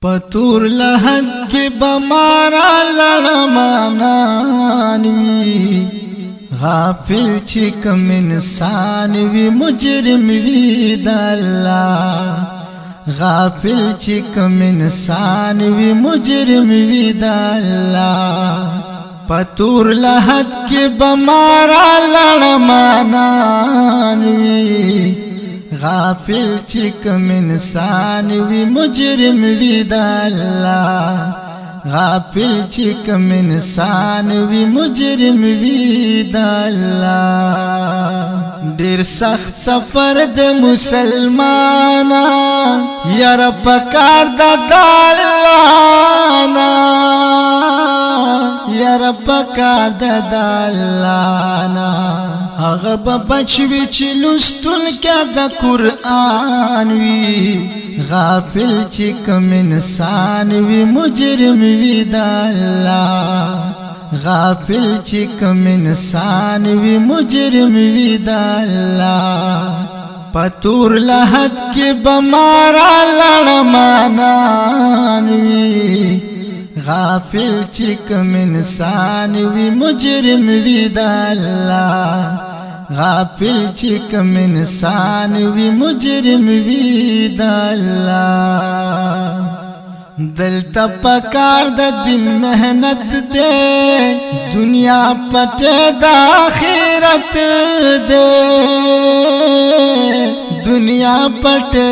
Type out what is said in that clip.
پتور لحد کې بمارا لړمانان وی، غافل چې کم انسان وی مجرم وی د الله۔ غافل چې کم انسان وی مجرم وی د الله۔ پتور لحد کې بمارا لړمانان وی، غافل چې کم انسان وی مجرم وی د الله۔ غافل چې کم انسان وی مجرم وی د الله۔ ډیر سخت سفر د مسلمانا، یار پکار د دالانا، یار پکار د دالانا۔ هغه به بچوي چې لوستل کې د قرآن وي، غافل چې کم انسان وي مجرم وي د الله۔ غافل چې کم انسان وي مجرم وي د الله۔ پتور لحد کې بمارا لړمانان وي، غافل چې کم انسان وي مجرم وي د الله۔ غافل چې کم انسان وي مجرم وي د الله۔ دلته پکار د دین مهنت دی، دنیا پټه د آخرت دی، دنیا پټه